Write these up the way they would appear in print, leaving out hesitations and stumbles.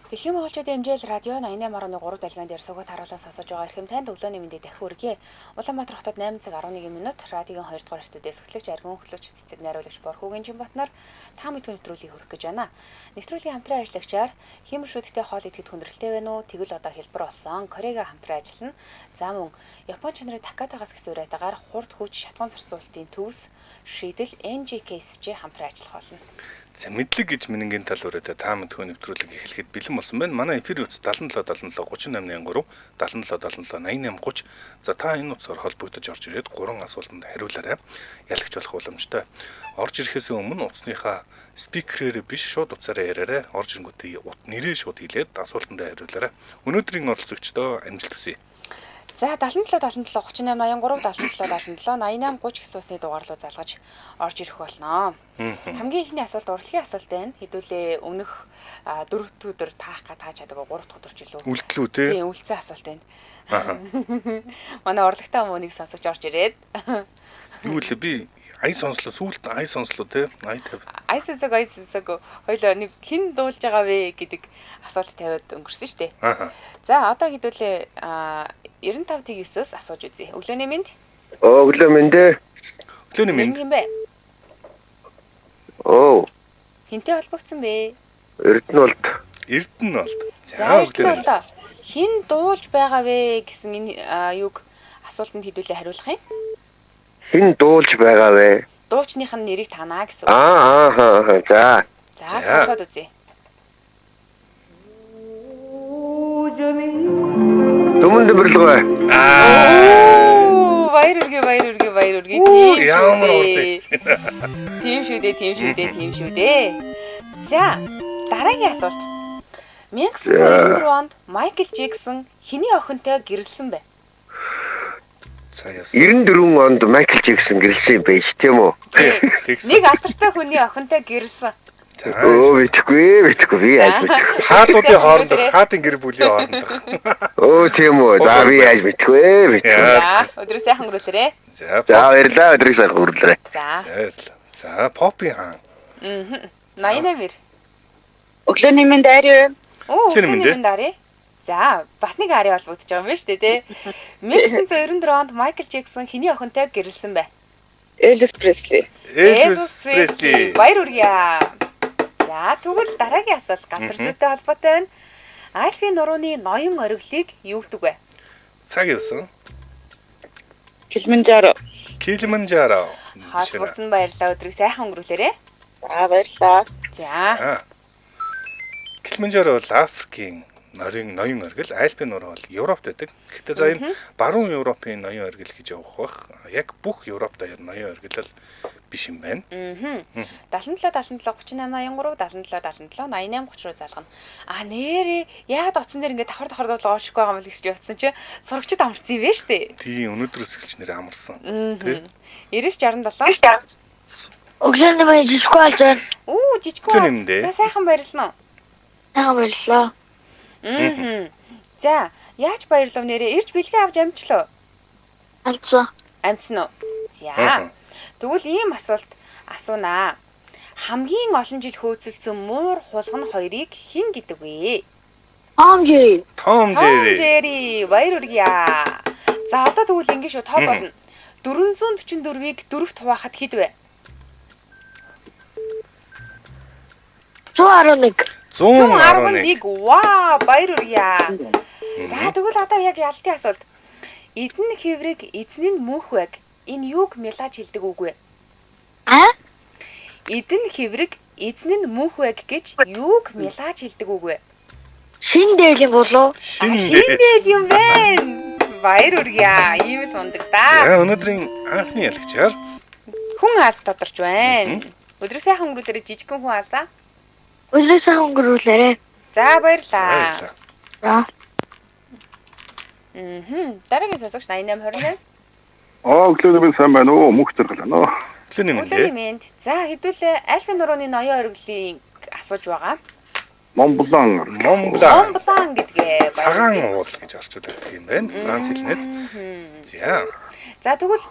Дэлхийн монголчуудын хэмжээл радио 88.3 далган дээр суугаад харуулan сонсож байгаа эрхэм танд өглөөний мэндийг дахин хүргэе. Улаанбаатар хотод 8 цаг 11 минут радиогийн 2 дугаар студиэс хөтлөгч Аргун хөтлөгч цэцэг найруулагч Борхүүгийн Жинбатнаар та мэдгүй нэвтрүүлгийг хүргэх гэж байна. Нэвтрүүлгийн хамтран ажиллагчаар хиймэр шүдэгтэй хоол идэхэд хүндрэлтэй байна уу? Тэгвэл одоо хэлбэр болсон. Корега хамтран ажиллана. За мөн Япон чанарын Такатагаас гэсэн уриатаагаар хурд хүч шатгуун зарцуулалтын төвс шийдэл NGK свж хамтран ажиллах болно. За мэдлэг гэж минэнгийн тал үрээдэ та мэдхөө нэвтрүүлэг эхлэхэд бэлэн болсон байна. Манай эфир утас 77 77 38 83 77 77 88 30. За та энэ утсаар холбогдож орж ирээд гурван асуултанд хариулаарай. Ялагч болох боломжтой. Орж ирэхээс өмнө утасныхаа спикерээр биш шууд утсаараа яриарай. Орж ирэнгүүтээ нэрээ шууд хэлээд асуултандаа хариулаарай. Өнөөдрийн оролцогчдоо амжилт хүсье. За 77 77 38 83 77 77 88 30 гэсэн усны дугаар руу залгаж орж ирэх болно. Хамгийн ихний асуулт урлагийн асуулт байна. Хэдүүлээ өмнөх дөрөв дэх өдөр таах га тааж чадаагүй гурав дахь өдөр ч илүү. Үлдлүү те. Тийм, үлдсэн асуулт байна. Манай урлагтай хүмүүнийг сонсож орж ирээд. Юу лээ би ая сонслоо сүүлд ая сонслоо те. Ая тавь. Ая сонсог ая сонсог хоёлоо нэг хэн дуулж байгаа вэ гэдэг асуулт тавиад өнгөрсөн шүү дээ. За одоо хэдүүлээ 95 тэг 9-өөс асууж үзье. Өглөөний мэнд. Өглөө мэнд ээ. Өглөөний мэнд. Хэн бэ? Оо. Хэнтэй холбогдсон бэ? Эрдэнэ болд. Эрдэнэ болд. За Эрдэнэ болд. Хэн дуулж байгаа вэ гэсэн энэ юг асуултанд хэдүүлээ хариулах юм. Хэн дуулж байгаа вэ? Дуучных нь нэрийг танаа гэсэн үг. Аа. За. За сонсоод үзье. Түмэн дэмбэрлэгөө. Аа. Баяр үргээ, баяр үргээ, баяр үргээ. Ямар урд. Тийм шүү дээ, тийм шүү дээ, тийм шүү дээ. За, дараагийн асуулт. 1994 онд Майкл Джексон хэний охинтой гэрлэсэн бэ? За явсан. 94 онд Майкл Джексон гэрлэсэн юм байж тийм үү? Нэг алдартай хүний охинтой гэрлэсэн. Өө мэдхгүй би яаж мэдэх. Хаадуудын хоорондох, хаадын гэр бүлийн хоорондох. Өө тийм үү. За би яаж мэдхгүй. За өдрөө сайхан өнгөрүүлээрэ. За баярлалаа. Өдрөө сайхан өнгөрүүлээрэ. За. Баярлалаа. За Попи хаан. 88. Өглөөний мэнд ари. Өглөөний мэнд ари. За бас нэг ари холбогдож байгаа юм байна шүү дээ тий. 1994 онд Майкл Джексон хэний охинтой гэрлэсэн бэ? Элвис Пресли. Элвис Пресли. Баяр хүргье. За тэгвэл дараагийн асуулт газар зүйтэй холбоотой байна. Альфийн нурууны ноён ориглыг юу гэдэг вэ? Цаг явсан. Килиманжаро. Килиманжаро. Холбогдсон баярлалаа. Өдрийг сайхан өнгөрүүлээрэ. За баярлалаа. За. Килиманжаро бол Африкийн ноён оргил, Альпийн нуруу бол Европт байдаг. Гэхдээ за энэ баруун Европын ноён оргил гэж явах бах. Яг бүх Европт ноён оргил л биш юм байна. 77 77 38 83 77 77 88 30 руу залгана. А нэрээ яагаад утсан дээр ингээд давхар давхар дуудлага оршихгүй байгаа юм бол гэж бодсон чи сурагчид амарсан юм байна шүү дээ. Тийм, өнөөдрөөс эхэлж нэрээ амарсан. Тэ. 99 67. Өглөөний мэнд жижиггүй алзаа. Үү, жижиггүй. За сайхан баярлсан уу? Сайхан баярлалаа. За, яаж баярлав нэрээ? Ирж бэлгээ авч амжлаа. Амжсан. Амжсан уу? За. Тэгвэл ийм асуулт асуунаа. Хамгийн олон жил хөөцөлдсөн муур хулган хоёрыг хэн гэдэг вэ? Том Jerry. Том Jerry. Том Jerry. Баяр хүргье. За, одоо тэгвэл ингэ шүү. Тоо бодно. 444-ийг 4-т хуваахад хэд вэ? 111. 111. Вау, баяр хүргье. За тэгвэл одоо яг ялтын асуулт. Эдэн хэврэг эзэн нь мөнх байг. Энэ юуг мэлаж хэлдэг үг вэ? А? Эдэн хэврэг эзэн нь мөнх байг гэж юуг мэлаж хэлдэг үг вэ? Шин дээл юм болов? Шин дээл юм байна. Баяр хүргье. Ийм л ундаг да. За өнөөдрийн анхны ялагчаар хүн Аз тодорч байна. Өдрөө сайхан өнгөрүүлээрэ жижигхэн хүн Азаа. Өдрөө сайхан өнгөрүүлээрэ. За баярлалаа. Баярлалаа. За. Дараагийн сонсогч 88 28. Өглөөний мэнд сайн байна уу? Мөнх зэрэг байна уу? Өглөөний мэнд. Өглөөний мэнд. За хэдүүлээ Альфийн нурууны ноён ориглыг асууж байгаа. Монблан. Монблан. Монблан гэдгээ цагаан уул гэж орчуулдаг юм байна. Франц хэлнээс. За. За тэгвэл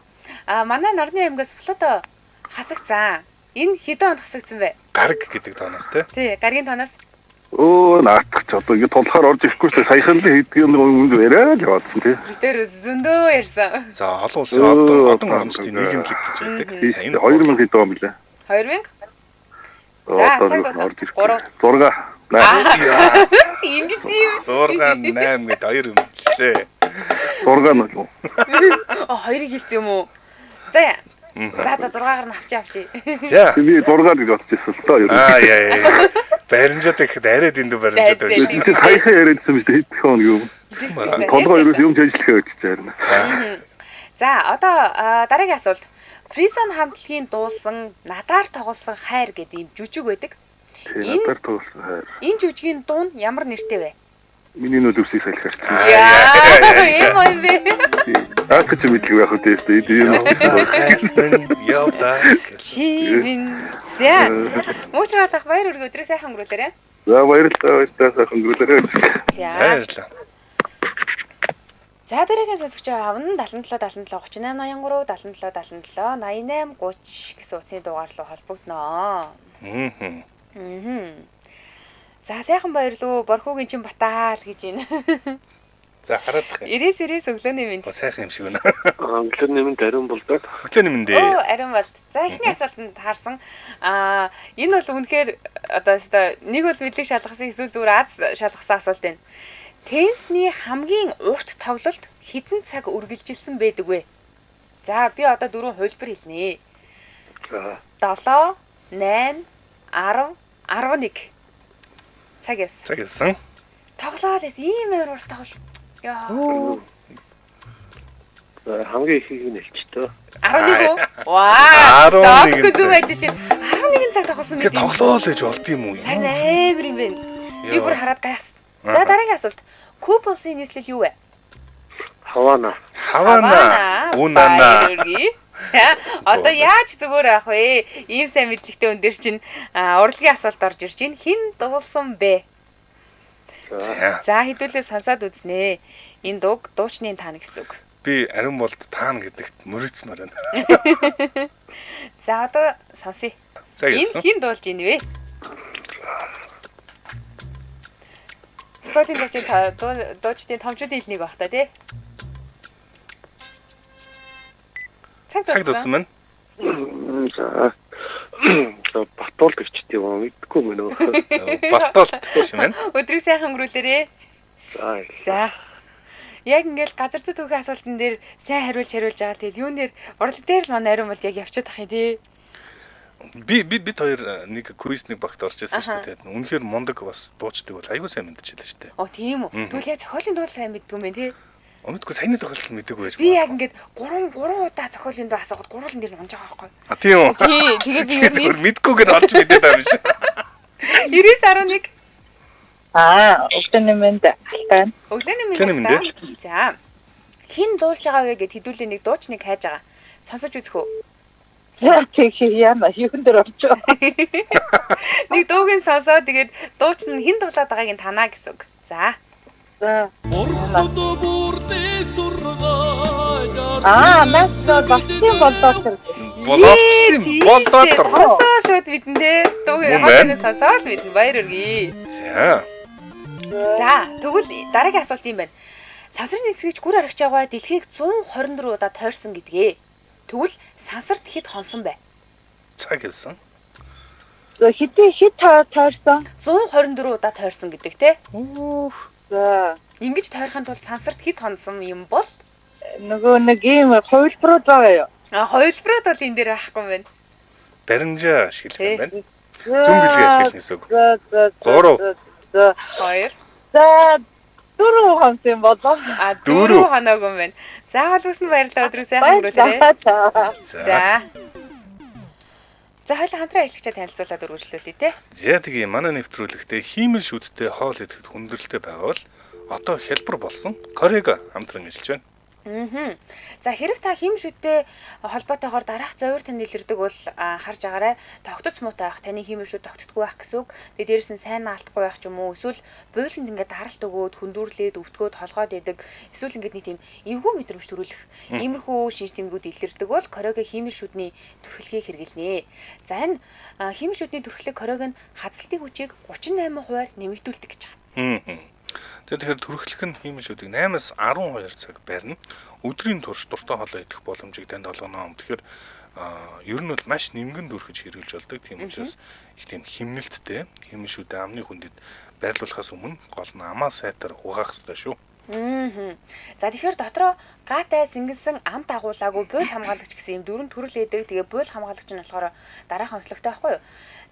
манай Нарны аймгаас Плуто хасагцсан. Энэ хэдэн онд хасагдсан бэ? Гараг гэдэг тооноос тий. Тий, гарагийн тооноос. Өө наатах ч одоо ингэ тулахаар орж ирэхгүй шүү дээ. Саяхан л хэдэн юм яриа л яваадсан тий. Би тэр зөндөө ярьсан. За олон улсын одон орончдын нийгэмлэг гэж байдаг. За энэ 2000 хэд байгаа юм лээ. 2000? За цаг дууссан. 3 6 8 Ингэж юм. 6 8 гэд 2 юм хэллээ. 6 нь юу? А хоёрыг хэлсэн юм уу? За За за 6-аар нь авчи авчи. За. Би 6 гэж бодож ирсэн л доо. Аа яа яа. Баримжаад гэхэд арай дэндүү баримжаад байна. Би саяхан яриадсан биз дээ хэдхэн хоног юм. Толгой ерөөс юм ажиллах гэж байна. За одоо дараагийн асуулт. Фрисон хамтлагийн дуулсан надаар тоглосон хайр гэдэг ийм жүжиг байдаг. Энэ надаар тоглосон хайр. Энэ жүжигийн дуу нь ямар нэртэй вэ? Миний нүд үсийг салхиарч. Яа, юм юм бэ? Аа гэж мэдлэг байх үү дээ. Хайртан явда. Чивэн. За. Мөчралах баяр хүргэе өдрөө сайхан өнгөрүүлээрэй. За баярлалаа. Баярлалаа сайхан өнгөрүүлээрэй. За баярлалаа. За дараагийн сонсогч аавна 77 77 38 83 77 77 88 30 гэсэн утасны дугаар руу холбогдноо. Аа. Аа. За сайхан баярлуу. Борхуугийн чин батаал гэж байна. За хараад тах. 99 99 өглөөний мэнд. Сайхан юм шиг байна. Өглөөний мэнд ариун болдог. Өглөөний мэнд. Өө ариун болд. За эхний асуултанд таарсан. Аа энэ бол үнэхээр одоо өстой нэг бол мэдлэг шалгасан эсвэл зүгээр аз шалгасан асуулт байна. Теннисний хамгийн урт тоглолт хэдэн цаг үргэлжилсэн байдаг вэ? За би одоо дөрвөн хувилбар хэлнэ. За 7 8 10 11 цаг ясан. Цаг ясан. Тоглоал эс ийм амар урт тоглолт. Яа. Хамгийн ихийг нь хэлчихтөө. 11 үү? Ваа. 11 зөв ажиллаж байна. 11 цаг тоглосон мэт. Тэгээ тоглоол гэж болд юм уу? Харин амар юм байна. Би бүр хараад гайхсан. За дараагийн асуулт. Куб улсын нийслэл юу вэ? Хавана. Хавана. Унана. За одоо яаж зүгээр авах вэ? Ийм сайн мэдлэгтэй өн дээр чинь урлагийн асуулт орж ирж байна. Хэн дуулсан бэ? За хэдүүлээ сонсоод үзнэ. Энэ дууг дуучны таана гэсэн үг. Би ариун болд таана гэдэгт мөрөцмөр байна. За одоо сонсъё. Энэ хэн дуулж ийн вэ? Зохиолын дуучийн дуучдын томчуудын хэлнийг баг та тий. Цаг дууссан байна. За. За Батуулт гэвчтэй юм мэдгүй мөн үү. Батуулт гэж юм байна. Өдрийг сайхан өнгөрүүлээрэй. За. За. Яг ингээл газар зүйн түүхийн асуултан дээр сайн хариулж байгаа л тэгэл юун дээр урлаг дээр л манай ариун болд яг явчихад ах юм тий. Би бид хоёр нэг квиз нэг багт орж ирсэн шүү дээ. Үнэхээр мундаг бас дуучдаг бол айгүй сайн мэдчихлээ шүү дээ. Оо тийм үү. Тэгвэл яг зохиолын дуу сайн мэддэг юм байна тий. Мэдгүй саяны тохиолдолд мэдээгүй байж Би яг ингээд 3 удаа зохиолын дуу асуухад гурван дээр нь унж байгаа байхгүй. А тийм үү. Тий, тэгээд би зүгээр мэдгүйгээр олж мэдээд байгаа юм шиг. 99.11. Аа, өглөөний мэнд алтай. Өглөөний мэнд. За. Хэн дуулж байгаа вэ гэд хэдүүлээ нэг дуучныг хайж байгаа. Сонсож үзэх үү? Тэг яана юун дээр орж байгаа. Нэг дууг нь сонсоо тэгээд дуучин нь хэн дуулаад байгааг нь танаа гэсэн үг. За. За. Аа, нас багтын болоод болоод сонсоо шууд мэдэн тэ. Дууг хоолойг сонсоо л мэднэ. Баяр хүргэе. За. За, тэгвэл дараагийн асуулт юм байна. Сансрын нисгэж гүр арагч яваа дэлхийг 124 удаа тойрсон гэдгээ. Тэгвэл сансарт хэд хонсон бэ? Цаг явсан. За хэд тойрсон? 124 удаа тойрсон гэдэг те. Өөх. За. Ингэж тойрохын тулд сансарт хэд хонсон юм бол нөгөө нэг ийм хувилбарууд байгаа юу? А хувилбарууд бол энэ дээр байхгүй юм байна. Баримжаа ашиглах юм байна. Зүүн бэлгээ ашиглах гэсэн үг. 3 2 За 4 хонсон юм болоо. А 4 хоног юм байна. За холбогсон баярлалаа өдрөө сайхан өнгөрүүлээрэй. За. За хоёул хамтран ажиллагчаа танилцуулаад үргэлжлүүлье те. За тэгээ манай нэвтрүүлэгтээ хиймэл шүдтэй хоол идэхэд хүндрэлтэй байгаа бол одоо хялбар болсон Корега хамтран ажиллаж байна. За хэрэг та хим шүдтэй холбоотойгоор дараах зовир танд илэрдэг бол харж агаарай. Тогтоц муутай байх, таны хим шүд тогтдоггүй байх гэсэн үг. Тэгээ дээрэс нь сайн наалтахгүй байх ч юм уу. Эсвэл бууланд ингээд даралт өгөөд, хүндүрлээд, өвтгөөд, толгойд идэг. Эсвэл ингээд нэг тийм эвгүй мэдрэмж төрүүлэх иймэрхүү шинж тэмдгүүд илэрдэг бол Корего хим шүдний түрхлэгийг хэрэглэнэ. За энэ хим шүдний түрхлэг Корего нь хазалтын хүчийг 38%-аар нэмэгдүүлдэг гэж байгаа. Тэгэхээр түрхлэх нь хиймэл шүдийг 8-аас 12 цаг барина. Өдрийн турш дуртай хоолоо идэх боломжийг танд олгоно. Тэгэхээр ер нь бол маш нэмгэн түрхэж хэрэглэж болдог. Тийм учраас их тийм химнэлттэй хиймэл шүдээ амны хүндэд байрлуулахаас өмнө гол нь амаа сайтар угаах ёстой шүү. За тэгэхээр дотроо гатай сэнгэнсэн ам дагуулаагүй буйл хамгаалагч гэсэн юм дөрвөн төрөл эдэг. Тэгээ буйл хамгаалагч нь болохоор дараах онцлогтой байхгүй юу?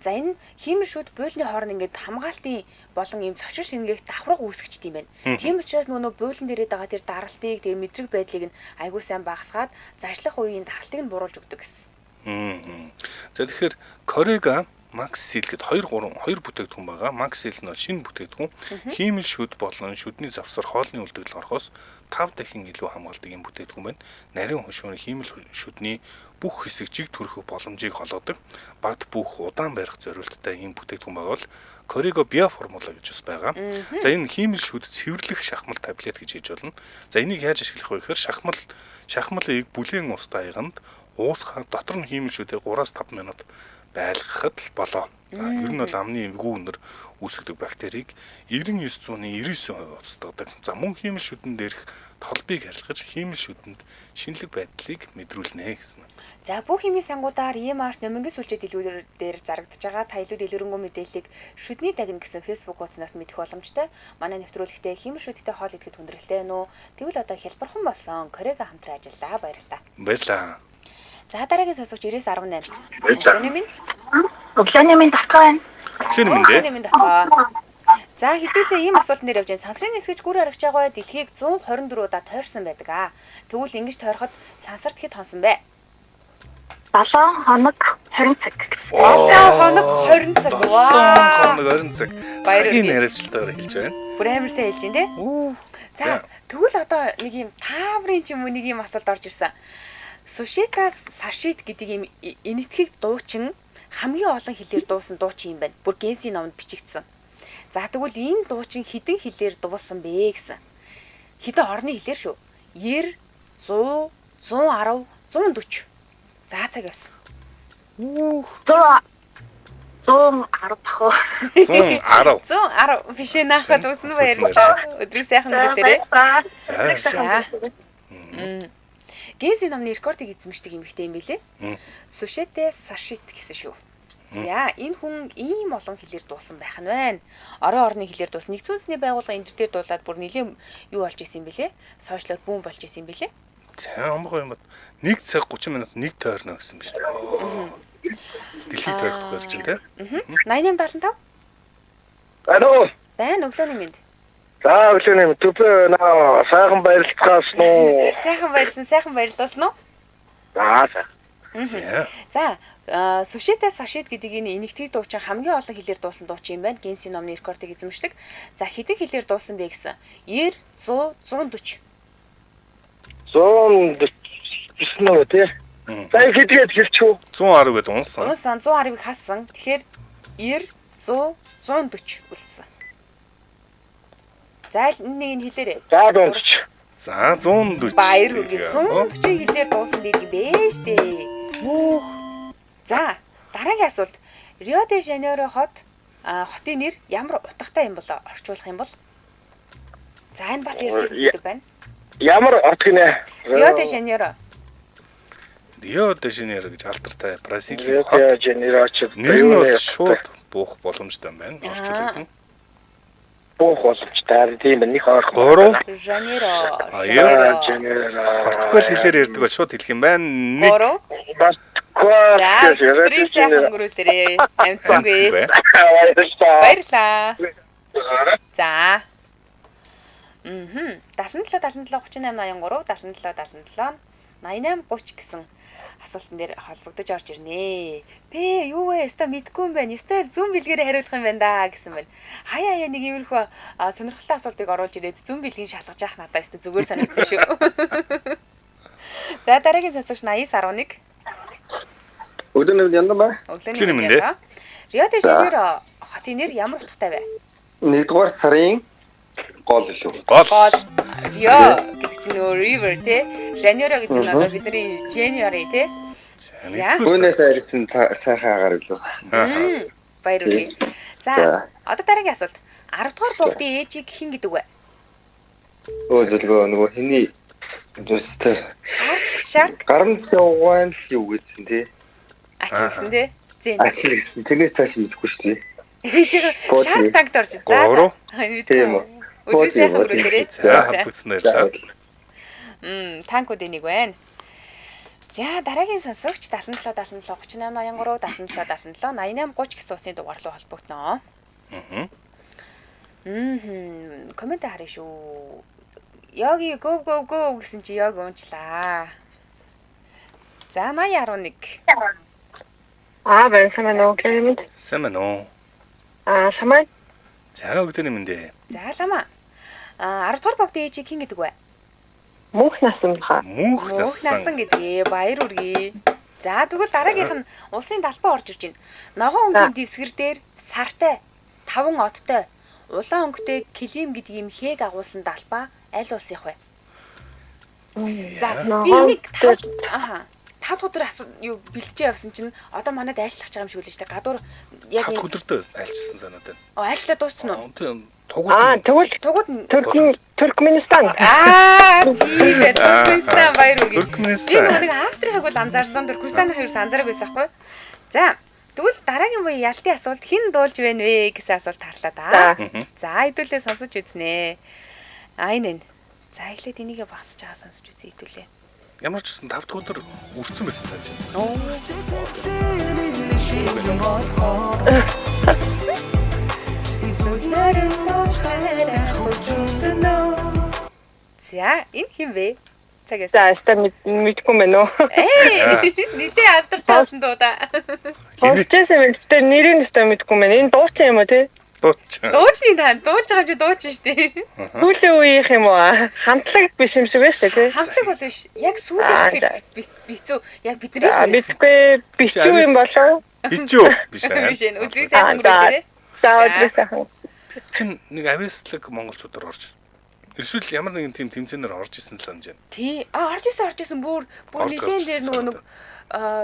За энэ хиймэл шүд буйлны хооронд ингээд хамгаалтын болон ийм цочор шингээх давхарга үүсгэжт юм байна. Тийм учраас нөгөө буйлан дээрээ байгаа тэр даралтыг тэгээ мэдрэг байдлыг нь айгуу сайн багасгаад зажлах үеийн даралтыг нь бууруулж өгдөг гэсэн. За тэгэхээр Корего Максил гэд 2 3 2 бүтээгдэхүүн байгаа. Максил нь шинэ бүтээгдэхүүн. Хиймэл шүд болон шүдний завсар хоолны үлдэгдэл орохоос 5 дахин илүү хамгаалдаг юм бүтээгдэхүүн байна. Нарийн хошууны хиймэл шүдний бүх хэсэг жиг төрөх боломжийг холгодог. Бат бүх удаан барих зориулттай ийм бүтээгдэхүүн байгаа бол Корего Био формула гэж бас байгаа. За энэ хиймэл шүд цэвэрлэх шахмал таблет гэж хэлж болно. За энийг яаж ашиглах вэ гэхээр шахмалыг бүлээн устай аяганд уусгаад дотор нь хиймэл шүдээ 3-5 минут байлгахад л болоо. Ер нь бол амны эвгүй өнөр үүсгэдэг бактерийг 99.99% устгадаг. За мөн хиймэл шүдэн дээрх толбыг арилгаж хиймэл шүдэнд шинэлэг байдлыг мэдрүүлнэ гэсэн байна. За бүх химийн сангуудаар EMR нөмөнгийн сүлжээ дэлгүүр дээр зарагдаж байгаа. Та илүү дэлгэрэнгүй мэдээллийг шүдний дагна гэсэн Facebook хуудаснаас мэдэх боломжтой. Манай нэвтрүүлэгтээ хиймэл шүдтэй хоол идэхэд хүндрэлтэй нөө. Тэгвэл одоо хялбархан болсон Корего хамтран ажиллаа. Баярлалаа. Баярлалаа. За дараагийн сонсогч 9:18. Өглөөний мэнд. Өглөөний мэнд татгаа байна. Өглөөний мэнд татгаа. За хэдүүлээ ийм асуултан дээр явж байна. Сансрын нисгэж гүр харагч байгаа дэлхийг 124 удаа тойрсон байдаг аа. Тэгвэл ингэж тойроход сансарт хэд хонсон бэ? 7 хоног 20 цаг. 7 хоног 20 цаг. Вау. 7 хоног 20 цаг. Цагийн наривчлалтаар хэлж байна. Бүр амар сайн хэлж байна те. За тэгвэл одоо нэг ийм тааврын ч юм уу нэг ийм асуулт орж ирсэн. Сушета Сашит гэдэг ийм энэтхэг дуучин хамгийн олон хэлээр дуусан дуучин юм байна. Бүр Генсийн номонд бичигдсэн. За тэгвэл энэ дуучин хэдэн хэлээр дуулсан бэ гэсэн. Хэдэн орны хэлээр шүү. 90, 100, 110, 140. За цаг явсан. 110 бах уу? 110. 110 биш ээ наах бол үсэн баярлалаа. Өдрийг сайхан өнгөрүүлээрэй. За. Генсийн номны рекордыг эзэмшдэг эмэгтэй юм билээ. Сушете Сашит гэсэн шүү. За энэ хүн ийм олон хэлээр дуусан байх нь байна. Орон орны хэлээр дуусан. Нэгдсэн үндэсний байгууллага энэ төр дуулаад бүр нэлээд юу болж исэн юм билээ. Сошиалор бүүн болж исэн юм билээ. За амбай юм бат 1 цаг 30 минут нэг тойрно гэсэн биз дээ. Дэлхийг тойрох тухай ярьж байна те. 8875. Алло. Байна өглөөний мэнд. За өглөөний мэнд. Төпөө наа сайхан баярлцгаасан уу? Сайхан баярлсан, сайхан баярлуулсан уу? За сайхан. За Сушета Сашит гэдэг энэ энэтхэг дуучин хамгийн олон хэлээр дуусан дуучин юм байна. Генсийн номны рекордыг эзэмшдэг. За хэдэн хэлээр дуусан бэ гэсэн? 90, 100, 140. 140 гэсэн үү те? За хэдгээд хэлчих үү? 110 гэдээ унсан. Унсан 110-ыг хассан. Тэгэхээр 90, 100, 140 үлдсэн. За нэг нь хэлээрэй. За 140. За 140. Баяр хүргэе. 140-ийн хэлээр дуусан байдаг юм бэ штэ. Мөх. За дараагийн асуулт. Рио де Жанейро хот хотын нэр ямар утгатай юм болоо орчуулах юм бол? За энэ бас ярьж ирсэн зүйл байна. Ямар хот гинэ? Рио де Жанейро. Рио де Жанейро гэж алдартай Бразилийн хот. Рио де Жанейро ч нэр нь бол шууд буух боломжтой юм байна. Орчуулагдана. Буух боломжтой. Тийм байна. Них ойрхон. 3 Жанейро. 2 Португал хэлээр ярьдаг бол шууд хэлэх юм байна. 1 3 Португал. За, өдрийг сайхан өнгөрүүлээрэй. Амтсангүй. Баярлалаа. За. 77 77 38 83 77 77 88 30 гэсэн асуултан дээр холбогдож орж ирнэ. Пэ юу вэ? Өстой мэдгүй юм байна. Өстой зүүн бэлгээрээ хариулах юм байна да гэсэн байна. Хаяа хаяа нэг иймэрхүү сонирхолтой асуултыг оруулж ирээд зүүн бэлгийн шалгаж яах надаа өстой зүгээр санагдсан шүү. За дараагийн сонсогч 8911. Өглөөний мэнд яндан бай. Өглөөний мэнд. Рио де Жанейро хотын нэр ямар утгатай вэ? 1-р сарын гол илүү. Гол. Рио гэдэг чинь нөгөө river тий. Жанейро гэдэг нь одоо бидний January тий. За. Түүнээс арьсан сайхан агаар илүү. Баяр хүргэе. За, одоо дараагийн асуулт. 10 дугаар богдын ээжийг хэн гэдэг вэ? Өө зөвлөгөө нөгөө хиний зүстэй. Shark. Гарамт явган л юу гэсэн тий. Ач гэсэн тий. Зэн. Ач гэсэн. Тэрнээс цааш мэдэхгүй шүү дээ. Ээжийг Shark Tank-д орж. За. Тийм үү. Өдрийг сайхан өнгөрүүлээрэй. За, холбогдсон баярлалаа. Танкууд энийг байна. За, дараагийн сонсогч 77 77 38 83 77 77 88 30 гэсэн усны дугаар руу холбогдноо. Коммент харъя шүү. Йоги go go go гэсэн чи йог унчлаа. За 8011. Аа, байна сайн байна уу? Өглөөний мэнд. Сайн байна уу? Аа, самаа. За, өглөөний мэнд. За, лама. Аа, 10 дугаар богдын ээжийг хэн гэдэг вэ? Мөнх насан баха. Мөнх насан гэдгээ. Баяр хүргэе. За, тэгвэл дараагийнх нь улсын далбаа орж ирж байна. Ногоон өнгийн дэвсгэр дээр сартай, таван одтой, улаан өнгөтэй клим гэдэг юм хээг агуулсан далбаа аль улсынх вэ? За, би энийг 5 өдөр юу бэлтжээ явсан чинь одоо манад айлчлах байгаа юм шиг үлээ шүү дээ. Гадуур яг 5 өдөртөө айлчсан санаад байна. Айлчлаа дууссан уу? Тийм. Тугууд. Тугууд Туркменистан. Аа, тийм ээ. Туркменистан баяр хүргэе. Туркменистан. Би нөгөө нэг Австрихыг бол анзаарсан, Туркменстаныг ерөөс анзаараагүй байсан байхгүй. За, тэгвэл дараагийн буян ялтын асуулт хэн дуулж байна вэ гэсэн асуулт харлаа да. За, хэдүүлээ сонсож үзнэ. А энэ. За, эхлээд энийгээ багасж байгаа сонсож үзье хэдүүлээ. Ямар ч гэсэн 5 дахь өдөр үрцэн байсан санаж байна. За, энэ хэн бэ? Цагаас. За, өстой мэдгүй мэн үү? Нилээ алдартай болсон дуу да. Сонсчихсан юм л дээ, нэрийг өстой мэдгүй мэн. Энэ дуучин юм уу те? Дуучин. Дуучны тань дуулж байгаа юм чи дуучин шүү дээ. Сүүлийн үеийнх юм уу? Хамтлаг биш юм шиг байна шүү дээ. Хамтлаг бол биш. Яг сүүлийн гэхэд бицүү. Яг бидний л. Мэдгүй бичүү юм болов? Бичүү биш аа. Биш ээ. Өдрийг сайхан өнгөрүүлээрэй. За, өдрийг сайхан. Чин нэг авьяаслаг монголчуудаар орж. Эсвэл ямар нэгэн тийм тэмцээнээр орж исэн л санаж байна. Тий. А орж исэн бүр нэлийн дээр нөгөө нэг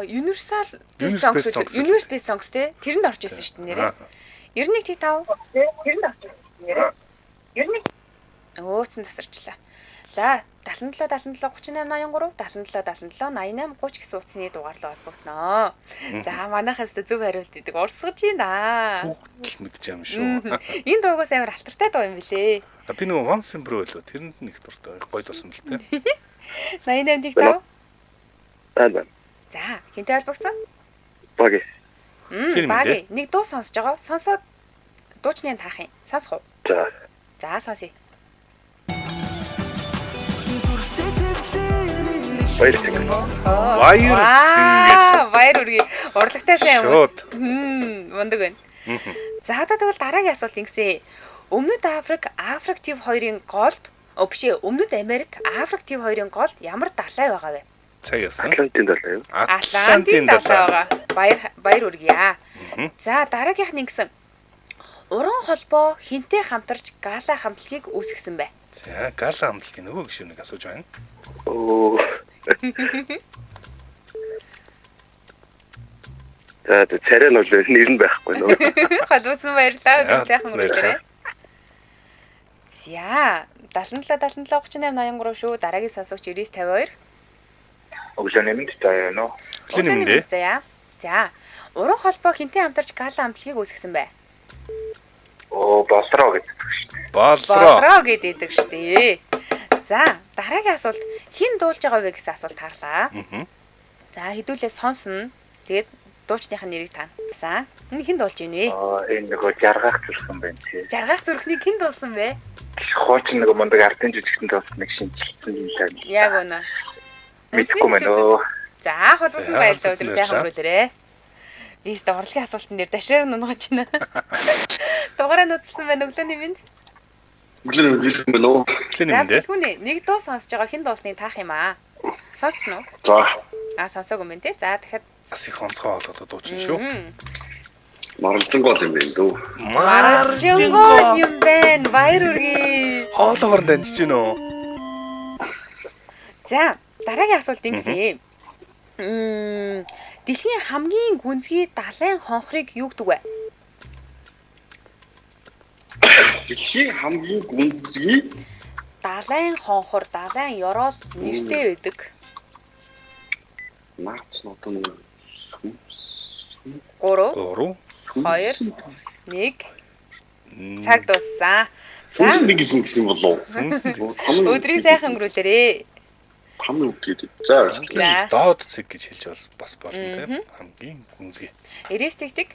Universal Best Songs Universe Best Songs те тэрэнд орж исэн шүү дээ нэрээ. 91.5. Тэрэнд орж исэн нэрээ. 91 Өөцөн тасарчлаа. За 77 77 38 83 77 77 88 30 гэсэн утасны дугаар руу холбогдноо. За манайхаас зөв хариулт идэг урсгаж байна. Бүгд л мэдж юм шүү. Энэ дуугаас амар алтартай дуу юм билээ. Би нөгөө Once in Blue лөө тэрэнд нэг дуртай гоё дуусан л тээ. 88.5. За. За хинтэй холбогдсон? Баги. Баги. Нэг дуу сонсож байгаа. Сонсоод дуучны таах юм. Сонсох уу? За. За сонсъё. Баяр цэнгэл. Баяр цэнгэл. Баяр үргээ. Урлагтай сайн хүмүүс. Мундаг байна. За одоо тэгвэл дараагийн асуулт ингэсэн. Өмнөд Африк, Африк төв хоёрын голд, өмнөд Америк, Африк төв хоёрын голд ямар далай байгаа вэ? Цаг явсан. Атлантын далай юу? Атлантын далай байгаа. Баяр үргийа. За дараагийнх нь ингэсэн. Уран холбоо хинтээ хамтарч гала хамтлагийг үүсгэсэн бэ? За, гала хамтлагийн нөгөө гишүүнийг асууж байна. Оо. За, царай нь бол нэр нь байхгүй нөө. Холбоосон баярлалаа. Сайхан өнгөрүүлээрэй. За, 77 77 38 83 шүү. Дараагийн сонсогч 9952. Өглөөний мэнд заяа нөө. Өглөөний мэнд заяа. За, уран холбоо хинтээ хамтарч гала хамтлагийг үүсгэсэн бэ? Оо, болроо гэдэг шүү дээ. Болроо гэдэг шүү дээ. За, дараагийн асуулт хэн дуулж байгаа вэ гэсэн асуулт харлаа. За, хэдүүлээ сонсно. Тэгээд дуучных нь нэрийг таана. За, энэ хэн дуулж байна вэ? Аа, энэ нөгөө жаргах зүрх юм байна тий. Жаргах зүрхнийг хэн дуулсан бэ? Хуучин нөгөө мундаг ардын жижигтэн дуулсан нэг шинжилсэн юм лаа. Яг үнэ. Мэдгүй мэн өө. За, холбосон За, баярлалаа. холбогдсон Өдөр сайхан баярлалаа. өнгөрүүлээрэ. Би өстө урлагийн асуултан дээр дашраар нунгаж байна. Дугаараа нууцлсан байна өглөөний минь. Өглөөний мэнд хэлсэн байна уу? Өглөөний За, мэнд ээ. бэлгүүнэ. Нэг дуу сонсож байгаа хэн дуусныг таах юм аа. Сонсцсон уу? За, Аа, сонсоогүй юм байна те. За, дахиад Бас их онцгой хоолойтой дуучин шүү. маралжингол юм байна дөө. Маржингол юм байна. Баяр хүргэе. Хоолоогоор данжиж гин үү? За, дараагийн асуулт ингэсэн. Дэлхийн хамгийн гүнзгий далайн хонхрыг юу гэдэг вэ? Дэлхийн хамгийн гүнзгий Далайн хонхор, далайн ёроол нэртэй байдаг. наац одоо нэг 3 3 2 1 Цаг дууссан. За, сүнс нэг гэсэн гэсэн болов уу? Сүнс нэг. өдрийг сайхан өнгөрүүлээрэ. Там үг гэдэг. За, За. Доод цэг гэж хэлж бас болно тийм. Хамгийн гүнзгий. 99 тэгтэг.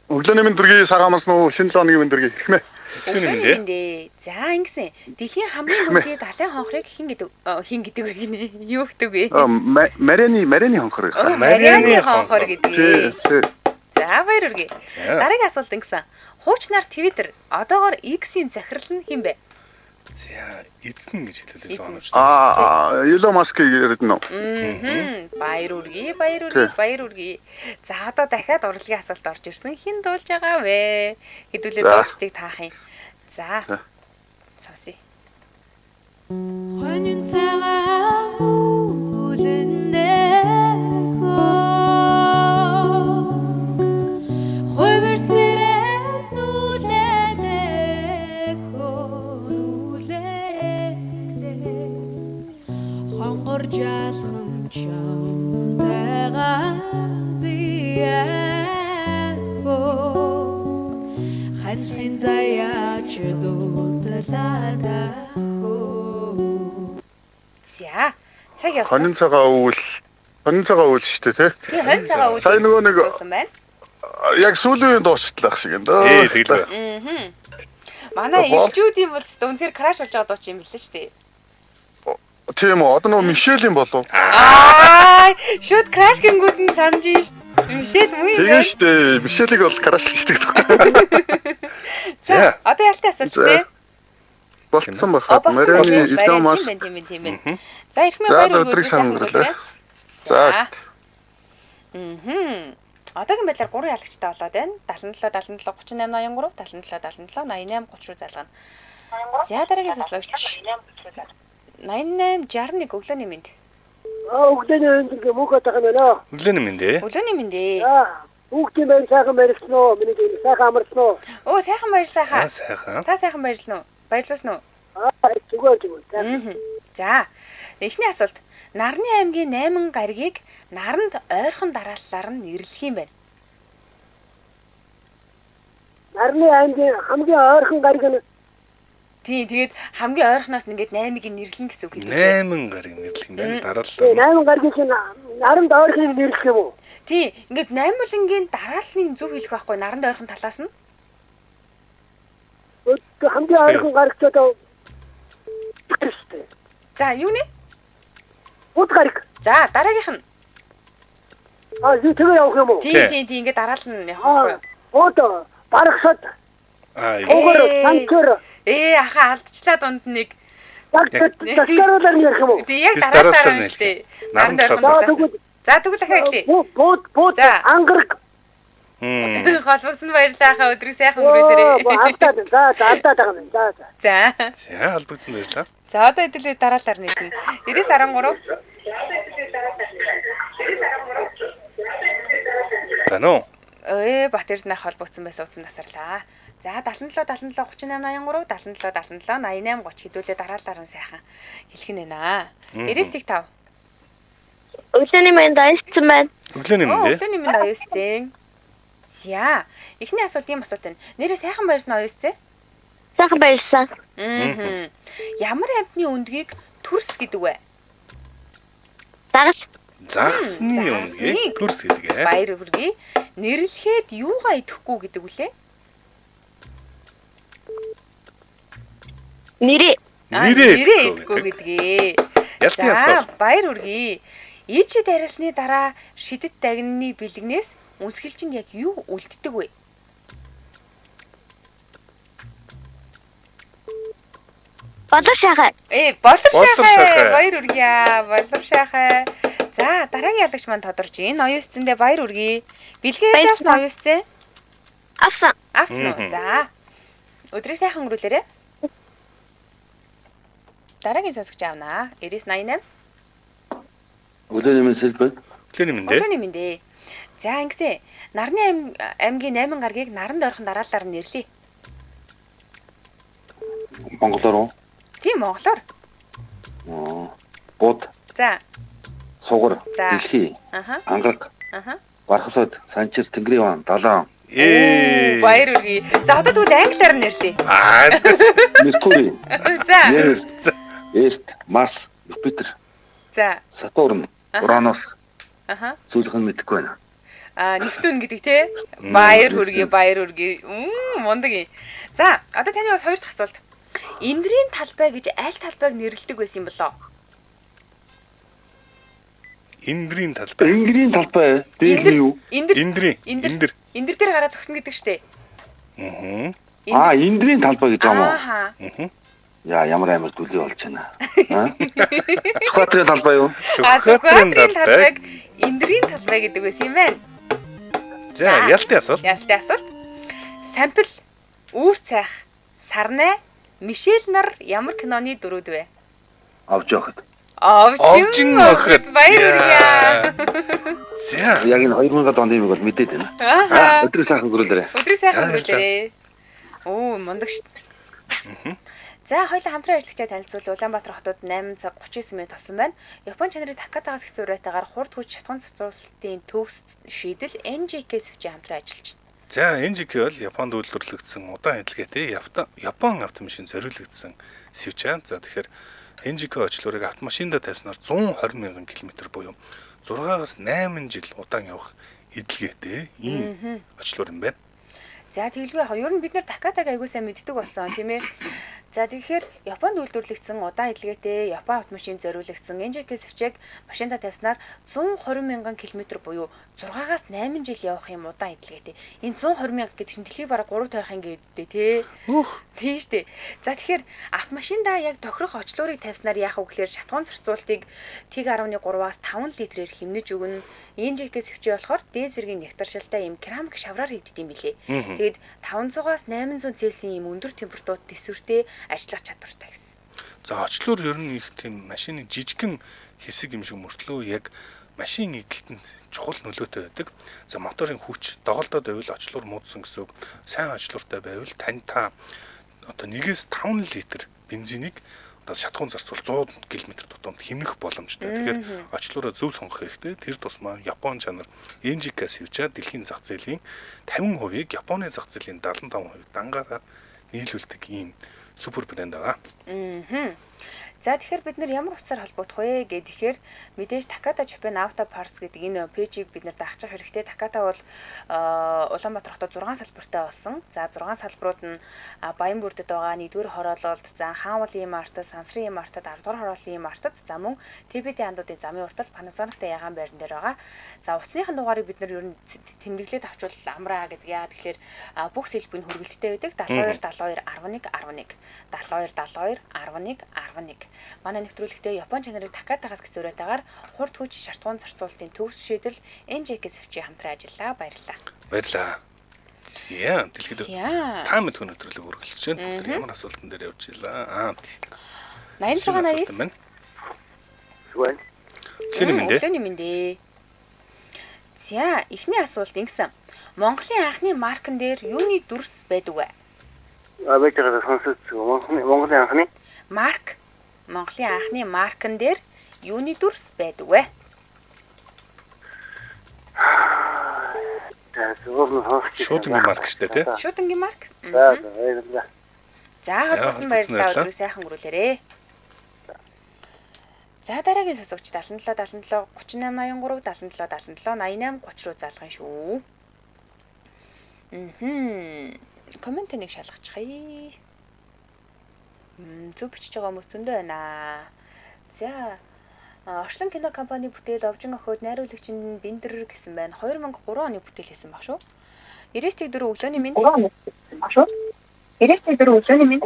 Өглөөний мэнд дүргийн сайхан амарсан уу? Шинэ 7 хоногийн мэнд дүргийн эхмээ. Өглөөний Өглөөний мэнд ээ. мэнд ээ. За, ингэсэн. Дэлхийн хамгийн гүнзгий далайн хонхрыг хэн гэдэг хэн гэдэг вэ гинэ? Юу гэдэг вэ? Марианы хонхор. Оо, Марианы Марианы хонхор хонхор. гэдэг. Тий, тий. За, баяр хүргэе. За. Дараагийн асуулт ингэсэн. Хуучнаар Twitter одоогоор X-ийн захирал нь хэн бэ? За, эзэн гэж хэлвэл илүү Эзэн. оновчтой. Аа, Elon Musk-ийг яриад нөө. Баяр хүргэе, баяр хүргэе, баяр хүргэе. За, одоо дахиад урлагийн асуулт орж ирсэн. Хэн дуулж байгаа вэ? Хэдүүлээ За. дуучдыг таах юм. За. За. Сонсъё. Хонин цагаан үлэнэ хөө Хувир сэрэн нүлэнэ хөө нүлэнэ Хонгор жалхан чамтайгаа би хөө Ханхын заяач дуудлаа хөө За, цаг явсан. Хонин цагаан өвөл. Хонин цагаан өвөл шүү дээ, тий. Тий, хонь цагаан үйл. Сая нөгөө нэг- дуусан байна. Яг сүүлийн үеийн дуусчлаа шиг юм даа. Ээ, тэгэл бай. Манай Бол- ирчүүдийн бол өстө үнэхээр краш болж байгаа дууч юм билээ шүү дээ. Тийм үү? Одоо нөгөө Мишелийн болов. Аа, шууд краш гингүүд нь санаж ин шүү. Мишель муу юм Тэгээ байна. шүү дээ. Мишелийг бол краш гэдэг. За, За. одоо ялтай асуулт За. тий. Болцсон Оо, байхад болцсон Марианы болцсон. Elon Баяр Musk тийм байна, тийм байна, тийм байна. За, эрхмээ За, баяр хүргэе өдрийг өдрийг сайхан сайн өнгөрүүлээрэ. За. За. Одоогийн байдлаар 3 ялагчтай болоод байна. 77 77 38 83 77 77 88 30 руу залгана. За, дараагийн сонсогч 88 61 өглөөний мэнд. Аа өглөөний өндөр мөнх отох юм байна. Өглөөний мэнд ээ. Өглөөний мэнд ээ. Аа хүүхдийн байр сайхан баярлсан уу? Миний дээр сайхан амарсан уу? Өө, сайхан баярлалаа Аа, хаа. сайхан. Та сайхан баярлсан уу? Баярлуулсан уу? Аа зүгээр зүгээр. Сайхан. За, эхний асуулт. Нарны аймгийн 8 гаригийг наранд ойрхон дарааллаар нь нэрлэх юм байна. Нарны аймгийн хамгийн ойрхон гариг нь Тийм, тэгээд хамгийн ойрхоноос нь ингээд 8-ыг нь нэрлэн гэсэн үг хэдүүлээ. 8 гариг нэрлэх юм байна. тий, Дараалал. 8 гаригийн чинь наранд ойрхоныг нэрлэх юм уу? Тийм, ингээд 8 булангийн дарааллын зөв хэлэх байхгүй наранд ойрхон талаас нь. Өө, Хамгийн ойрхон гаригч одоо шүү дээ. За, юу нэ? Уд гариг. За, дараагийнх нь. Аа юу тэгээ явах юм уу? Тийм, Тий. тийм, тийм, ингээд дараалал нь явах байхгүй Аа юу? уд барагсад Аа, угар Ээ. санчир Ээ, ахаа алдчихлаа дунд нэг. засгаруулаар нь ярих юм уу? Тийм, яг Тэс дараалалаар дараалалаар нь шүү дээ. Наранд Наранд ойрхон талаас. За талаас нь. тэгвэл За, тэгвэл дахиад эхлэе. бууд бууд За. ангараг Холбогсон баярлалаа ахаа өдрийг сайхан Оо, өнгөрүүлээрэ. алдаад за за алдаад байгаа юм. За за. За. За, холбогдсон баярлалаа. За одоо хэдүүлээ дараалалаар нийлнэ. 99 13. Байна уу? Бат Эрдэнэ холбогдсон байсан утсан тасарлаа. За 77 77 38 83 77 77 88 30 хэдүүлээ дараалалаар нь сайхан хэлэх нь байна. 99 5. Өглөөний мэнд оюутсан байна. Өглөөний Оо, мэнд ээ. өглөөний мэнд оюутсан. За, эхний асуулт ийм асуулт байна. Нэрээ сайхан баярсан оюутсан? Сайхан баярлсан. Аа. Ямар амьтны өндгийг төрс гэдэг вэ? Загас. Загасны өндгийг төрс гэдэг ээ. Баяр хүргэе. Нэрлэхэд юугаа идэхгүй гэдэг вүлээ? Нэрээ. Нэрээ идэхгүй гэдгээ. Ялтын За, асуулт. баяр хүргэе. Ижид арилсны дараа шидэт дагнаны бэлгнээс үнсгэлжинд яг юу үлддэг вэ? Болор шахай. Болор шахай. Баяр үргийа. Болор шахай. За, дараагийн ялагч маань тодорч байна. Оюун эцэндээ баяр үргийе. Бэлгээ ярьж авсан оюун эцэн? Авсан. Авсан уу? За. Өдрийг сайхан өнгөрүүлээрэй. Дараагийн сонсогч авнаа. 9988. Өглөөний мэнд сэлбэг. Өглөөний мэнд. Өглөөний мэнд. За, ингэсэн. Нарны аймгийн 8 гарагийг наранд ойрхон дараалалаар нэрлэе. Монголоор уу? Тийм, монголоор. Бод. За. Сугар. Дэлхий. Ангараг. Бархасод, Санчир, Тэнгэрийн ван, Далайн. Баяр үргий. За, одоо тэгвэл англиар нэрлэе. Меркурий. За. Эрт, Марс, Юпитер. За. Сатурн, Уранус. Зүйлх нь мэдэхгүй байна. Нептун гэдэг те. Баяр хүргэе, баяр хүргэе. Мундаг юм. За, одоо таны хувьд хоёр дахь асуулт. Эндрийн талбай гэж аль талбайг нэрлэдэг байсан юм болоо? Эндрийн талбай. Эндрийн талбай. Дээр юу? Эндрийн. Эндэр. Эндэр дээр гараа зогсно гэдэг штэ. Аа, эндрийн талбай гэж юм уу? Аа. Яа, ямар амар дүлий болж байна. Аа? Сүхбаатарын талбай юу? Сүхбаатарын талбайг эндрийн талбай гэдэг байсан юм байна. За, ялтын асуулт. Ялтын асуулт. Сампл, үүр цайх, сарнай, Мишель нар ямар киноны дүрүүд вэ? Овж охид. Овжин охид. Баяр хүргэе. За. Яг энэ 2000 оны юмыг бол мэдээд байна. Аа, өдрийг сайхан өнгөрүүлээрэй. Өдрийг сайхан өнгөрүүлээрэй. Оо, мундаг шүү. За, хоёулаа хамтран ажиллагчаа танилцуул Улаанбаатар хотод 8 цаг 39 минут болсон байна. Япон чанарын Такатагаас гэсэн уриатайгаар хурд хүч шатган цоцуулалтын төгс шийдэл NJK сэвчийн хамтран ажиллаж байна. За, NJK бол Японд үйлдвэрлэгдсэн удаан эдлгээтэй Япон автомашин зориулагдсан сэвч. За, тэгэхээр NJK очлуурыг автомашиндаа тавьснаар 120 мянган км буюу 6-аас 8 жил удаан явах эдлгээтэй ийм очлуур юм байна. За, тэгэлгүй яг ер нь бид нэр Такатаг аягүй сайн мэддэг болсон, тийм ээ. За, тэгэхээр Японд үйлдвэрлэгдсэн удаан эдлгээтэй Япон автомашин зориулагдсан NJK сэвчээг машиндаа тавьснаар 120 мянган км буюу 6-аас 8 жил явах юм удаан эдлгээтэй. Энэ 120 мянга гэдэг чинь дэлхийг бараг 3 тойрох юм гэдэг тий. Тийм шүү дээ. За, тэгэхээр автомашиндаа яг тохирох очлуурыг тавьснаар яах вэ гэхээр шатгуун зарцуултыг 1.3-аас 5 литрээр хэмнэж өгнө. NJK сэвчээ болохоор дээд зэргийн нягтаршилтай юм керамик шавраар хийгддэг юм билээ. Тэгээд 500-аас 800 Цельсийн ийм өндөр температурт төсвөртэй ажиллах чадвартай гэсэн. За, очлуур ер нь их тийм машины жижигхэн хэсэг юм шиг мөртлөө яг машин эдэлтэнд чухал нөлөөтэй байдаг. За, моторын хүч доголдоод байвал очлуур муудсан гэсэн үг. Сайн очлууртай байвал тань та одоо 1-ээс 5 литр бензинийг одоо шатхуун зарцуул 100 км тутамд хэмнэх боломжтой. Тэгэхээр очлуураа зөв сонгох хэрэгтэй. Тэр тусмаа Япон чанар NGK сэвчээ дэлхийн зах зээлийн 50%-ийг Японы зах зээлийн 75%-ийг дангаараа нийлүүлдэг ийм супер брэнд байгаа. За, тэгэхээр бид нэр ямар утсаар холбогдох вэ гэхээр тэгэхээр мэдээж Takata Japan Auto Parts гэдэг энэ пэйжийг бид нэр дагчих хэрэгтэй. Takata бол Улаанбаатар хотод 6 салбартай болсон. За, 6 салбарууд нь Баян бүрдэд байгаа 1-р хороололд, за Хаанвалын Мартад, Сансрын Мартад, 10-р хорооллын Мартад, за мөн ТБТ андуудын замын уртал Panasonic-тай ягаан байран дээр байгаа. За, утасныхын дугаарыг бид нар ер нь тэмдэглээд авчвал амраа гэдэг. Яа тэгэхээр бүх сэлбэг нь хөргөлттэй байдаг. 72 72 11 11 72 72 11 11. Манай нэвтрүүлэгтээ Япон чанарын Такатагаас гэсэн уриатайгаар хурд хүч шатгуун зарцуулалтын төгс шийдэл NJK сэвчийн хамтран ажиллаа. Баярлалаа. Баярлалаа. За, дэлхийд та мэдхүн нэвтрүүлэг үргэлжлэж байна. Бүгд ямар асуултан дээр явж илаа. 86 89. Өглөөний мэнд. Өглөөний мэнд. За, эхний асуулт ингэсэн. Монголын анхны маркан дээр юуны дүрс байдаг вэ? Байж байгаа сонсож Монголын анхны марк. Монголын анхны маркан дээр юуны дүрс байдаг вэ? Шуудангийн марк штэ тий. Шуудангийн марк. За, баярлалаа. За, холбосон баярлалаа. Өдрийг сайхан өнгөрүүлээрэй. За, дараагийн сонсогч 77 77 38 83 77 77 88 30 руу залгана шүү. Коммент нэг шалгачихъя. Зөв бичиж байгаа хүмүүс зөндөө байна. За, Орчлон кино компани бүтээл Овжин охид найруулагч нь Бэндэр гэсэн байна. 2003 оны бүтээл хийсэн баг шүү. 99.4 өглөөний мэнд. Шүү. 99.4 өглөөний мэнд.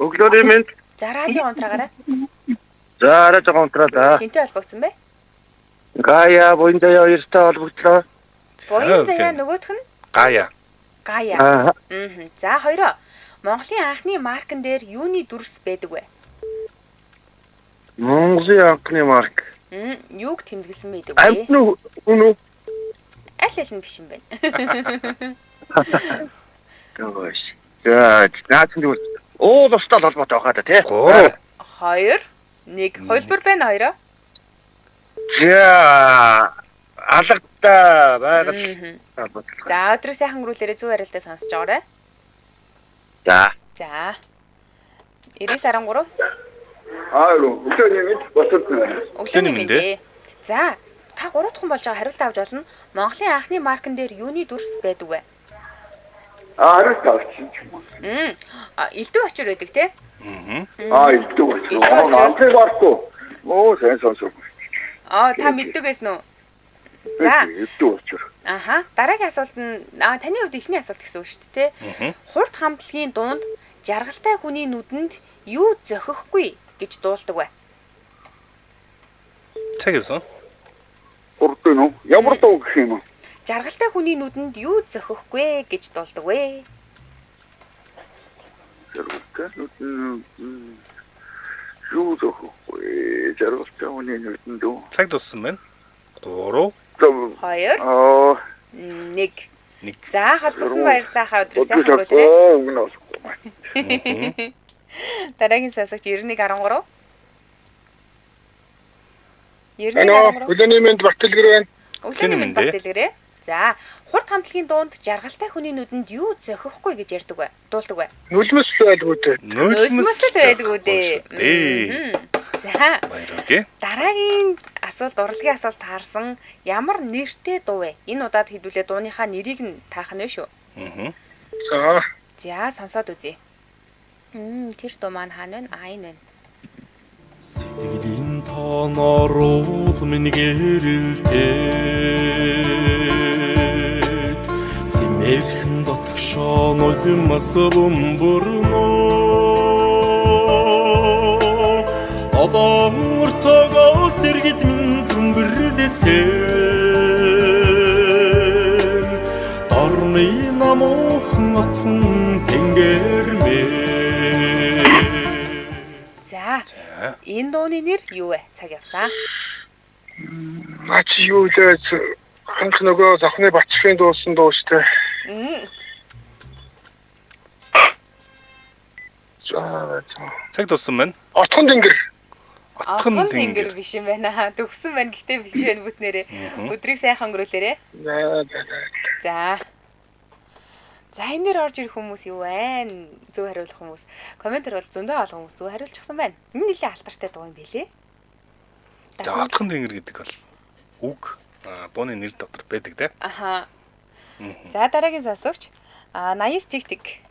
Өглөөний мэнд. За радио унтраагаарай. За радио унтраа да. Хинтэй холбогдсон бэ? Гая буян заяа хоёртой холбогдлоо. Буян заяа нөгөөх нь Гая. Гая. За хоёроо. Монголын анхны маркан дээр юуны дүрс байдаг вэ? Монголын анхны марк. Юуг тэмдэглэсэн байдаг вэ? Амьтны хүн үү? Аль аль нь биш юм байна. Тэгвэш. За, наац нь тэгвэл уул устай холбоотой байхаа да тий. 3 2 1 хувилбар байна хоёроо. За, алгадаа байгаль. За, өдрөө сайхан өнгөрүүлээрэй, зөв хариултаа сонсож байгаарай. За. За. 99.13. Аа, өглөөний мэнд боловсон байна. Өглөөний мэнд. За, та 3 дахь хүн болж байгаа, хариулт авч болно. Монголын анхны маркан дээр юуны дүрс байдаг вэ? Аа, хариулт авчих юм. Элдв очир байдаг те? Аа, элдв очир. Анхны марк уу? Оо, сайн сонсов. Аа, та мэддэг байсан уу? За. Элдв очир. Аха. Дараагийн асуулт нь таны хувьд эхний асуулт гэсэн үг шүү дээ, тэ? Хурд хамтлагийн дунд жаргалтай хүний нүдэнд юу зохихгүй гэж дуулдаг вэ? Цаг явсан. Хурд нь үү? Ямар дуу гэх юм бэ? Жаргалтай хүний нүдэнд юу зохихгүй гэж дуулдаг вэ? Жаргалтай нүдэнд юу зохихгүй? Жаргалтай хүний нүдэнд үү? Цаг дууссан байна. 3 2 1 1. За, холбосон баярлалаа хаа, өдрөө сайхан өнгөрүүлээрэй. Өмнө болохгүй. Дараагийн сонсогч 91.13. 91.13. Өглөөний мэнд Баттэлгэр байна. Өглөөний мэнд Баттэлгэрээ. За, хурд хамтлагийн дунд жаргалтай хүний нүдэнд юу зохихгүй гэж ярьдаг вэ? Дуулдаг вэ? Нулимс байлгүй дээ. Нулимс байлгүй дээ. За. Баярлалаа. Дараагийн асуулт, урлагийн асуулт таарсан ямар нэртэй дуу вэ? Энэ удаад хэдүүлээ дууныхаа нэрийг нь таах нь шүү. За. За, сонсоод үзье. Тэр дуу маань хаана вэ? Аа, энэ байна. Сэтгэлийн тоноруул минь гэрэлтээд сэмэрхэн дотгошоо нулимс бөмбөрнө Долоон өртөгөөс дэргэд минь зүмбэрлэсэн Дорны намуухан отхон тэнгэр мэн. За. Энэ дууны нэр юу вэ? Цаг явсан. Наа чи юу лээ? Анх нөгөө зохны Батчгийн дуулсан дуу шүү дээ. За. Цаг дууссан байна. Отхон тэнгэр. Отхон тэнгэр биш юм байна. Төгсөн байна гэхдээ биш байна бүтнээрээ. Өдрийг сайхан өнгөрүүлээрэ. За. За, энэ дээр орж ирэх хүмүүс юу вэ? Зөв хариулах хүмүүс. Комментэр бол зөндөө олон хүмүүс зөв хариулчихсан байна. Энэ нэлээд алдартай дуу юм билээ. За, отхон тэнгэр гэдэг бол үг дууны нэр дотор байдаг те. Аха. За, дараагийн сонсогч 89 тэг тэг.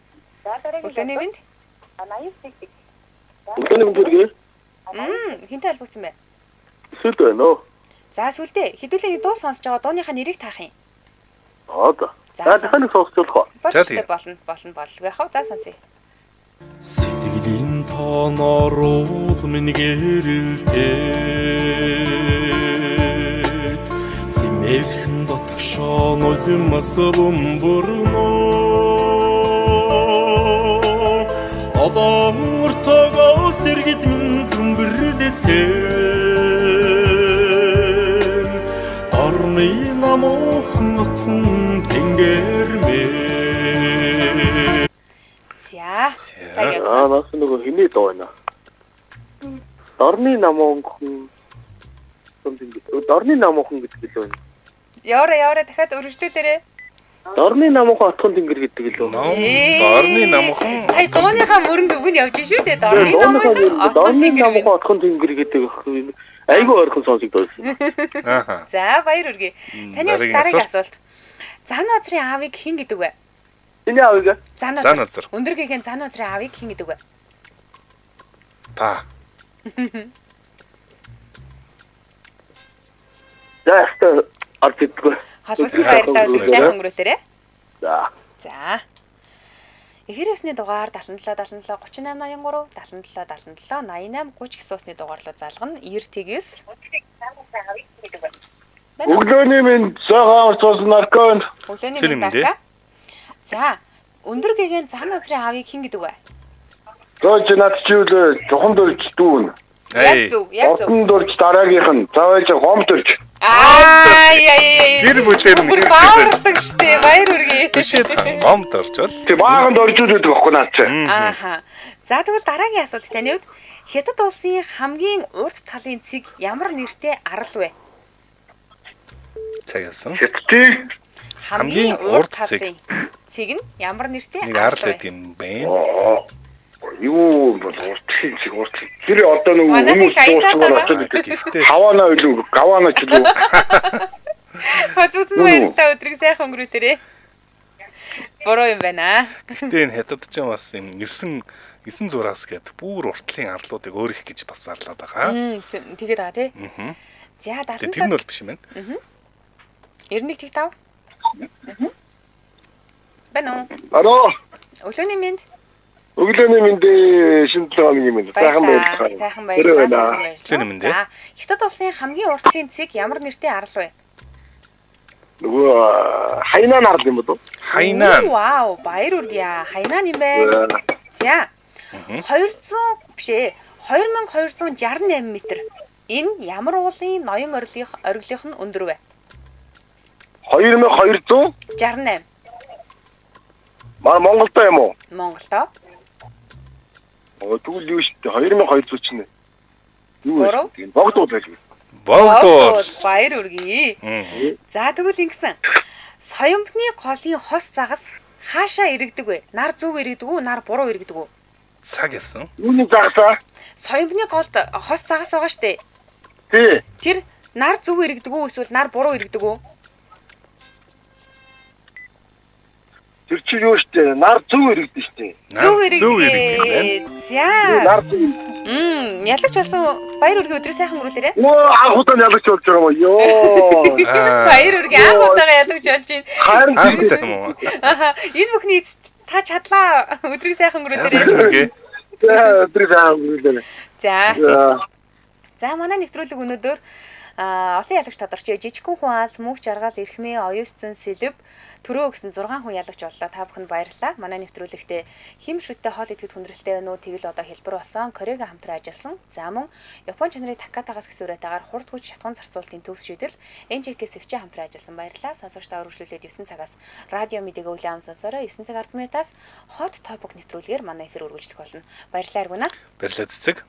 Өглөөний мэнд. 89 тэг тэг. Өглөөний мэнд хүргэе. Хинтэй холбогдсон бэ? Сүлд байна уу? За, сүлдээ. Хэдүүлээ дуу сонсож байгаа дууныхаа нэрийг таах юм. Аа за. За, дахиад нэг сонсож болох уу? Болно, болно, боллоо яхав. За, сонсъё. Сэтгэлийн тоноруул минь гэрэлтээд сэмэрхэн дотгошоо нулимс бөмбөрнө Долоон өртөгөөс дэргэд минь зүмбэрлэсэн Дорны намуухан отхон тэнгэр мэн. За, цаг явсан. Аа, наас нөгөө хиний дуу байна. Дорны намуухан тэнгэр. Дорны намуухан гэдэг л байна. Яваараа, дахиад өргөжлүүлээрэй. Дорны намуухан отхон тэнгэр гэдэг л үү? Дорны намуухан. Сая дууныхаа мөрөнд үг нь явж шүү дээ. Дорны намуухан отхон тэнгэр. Намуухан отхон тэнгэр гэдэг айгүй ойрхон сонсогдсон. Аа. За, баяр хүргэе. Таны дараагийн асуулт. Зан озрын аавыг хэн гэдэг вэ? Миний аавыг Зан озр. Өндөр гэхэн Зан озрын аавыг хэн гэдэг вэ? Та. За яста орж идэггүй. Холбогдсон баярлалаа. Өдрийг сайхан өнгөрүүлээрэй. За. За. Эфир усны дугаар 77 77 38 83 77 77 88 30 гэсэн усны дугаар руу залгана. 90 тэгс. Өглөөний минь сайхан амарч болсон наркон. Өглөөний минь дарка. За, өндөр гэгээн зан назрын аавыг хэн гэдэг вэ? Зөөж над чи юу л чухам дөрж дүүн. Яг зөв, яг зөв. Отон дөрж дараагийнх нь заавал гом дөрж. Аа яа яа яа. Гэр бүлээр нь Бүр баавардаг штэ. Баяр хүргэе. Бишээ гомд оржол. Тэг баахан дөржүүд байдаг байхгүй наад чи. Ааха. За тэгвэл дараагийн асуулт таны хувьд Хятад улсын хамгийн урт талын цэг ямар нэртэй арал вэ? Цаг явсан. Хятадын Хамгийн урт талын цэг нь ямар нэртэй Нэг арал арал вэ? гэдэг юм байна. Юу бол уртын цэг уртын. Тэр одоо нэг Манайх хүмүүс аялаад дуурчгаар байгаа. очоод идэг. Хаваана илүү, гаваана ч илүү. Холбогдсон баярлалаа. Өдрийг сайхан өнгөрүүлээрэй. Буруу юм байна. Гэхдээ энэ хятад ч бас юм 9 9 зураас гээд бүр уртлын арлуудыг өөр их гэж бас зарлаад байгаа. Тэгээд байгаа тий. Аа. За Тэгээ 77. тэр нь бол биш юм байна. 91 тэг 5. Байна уу? Алло. Өглөөний мэнд. Өглөөний мэнд шинэ 7 хоногийн мэнд. Сайхан баярлалаа. Сайхан баярлалаа. Сайхан баярлалаа. Өглөөний мэнд. За, Хятад улсын хамгийн уртлын цэг ямар нэртэй арал вэ? Нөгөө хайнаа арал юм болов? Хайнаа. Вау, баяр үргийа. Хайнаа юм байна. За. 200 биш ээ. 2268 м. Энэ ямар уулын ноён орлих ориглох нь өндөр вэ? 2268. 68. Монголдо юм уу? Монголдо. Оо тэгвэл юу шүү дээ 2200 чинь. Юу вэ? Богд уул байж. Богд уул. Баяр үргэе. За тэгвэл ингэсэн. Соёмбны голын хос загас хаашаа иргэдэг вэ? Нар зөв иргэдэг үү? Нар буруу иргэдэг үү? Цаг явсан. Үүний загасаа? Соёмбны голд хос загас байгаа штэ. Тий. Тэр нар зөв иргэдэг үү эсвэл нар буруу иргэдэг үү? Тэр чинь юу штэ? Нар зөв иргэдэг штэ. Зөв иргэдэг. За. Нар зөв. Ялагч болсон баяр үргээ өдрөө сайхан өнгөрүүлээрэ. Нөө анх удаа ялагч болж байгаа юм уу? Йоо. Баяр үргээ анх удаага ялагч болж байна. Харин анх удаа юм уу? Аха. Энэ бүхний эцэст та чадлаа. Өдрийг сайхан өнгөрүүлээрэ. За өдрийг сайхан өнгөрүүлээрэ. За. За манай нэвтрүүлэг өнөөдөр олон ялагч тодорчээ. Жижигхэн хүн аалз, мөнх жаргал, эрхмээ, оюусцэн, сэлэв, төрөө гэсэн 6 хүн ялагч боллоо. Та бүхэнд баярлалаа. Манай нэвтрүүлэгтээ хим шүттэй хоол идэхэд хүндрэлтэй байна уу? Тэгэл одоо хэлбэр болсон. Корегийн хамтран ажилласан. За мөн Япон чанарын Такатагаас гэсэн уриатаагаар хурд хүч шатган зарцуулалтын төвс шийдэл NJK сэвчээ хамтран ажилласан. Баярлалаа. Сонсогч та өргөжлүүлээд 9 цагаас радио мэдээг өвлийн ам сонсороо 9 цаг 10 минутаас хот топик нэвтрүүлгээр манай эфир үргэлжлэх болно. Баярлалаа Аргуна. Баярлалаа цэцэг.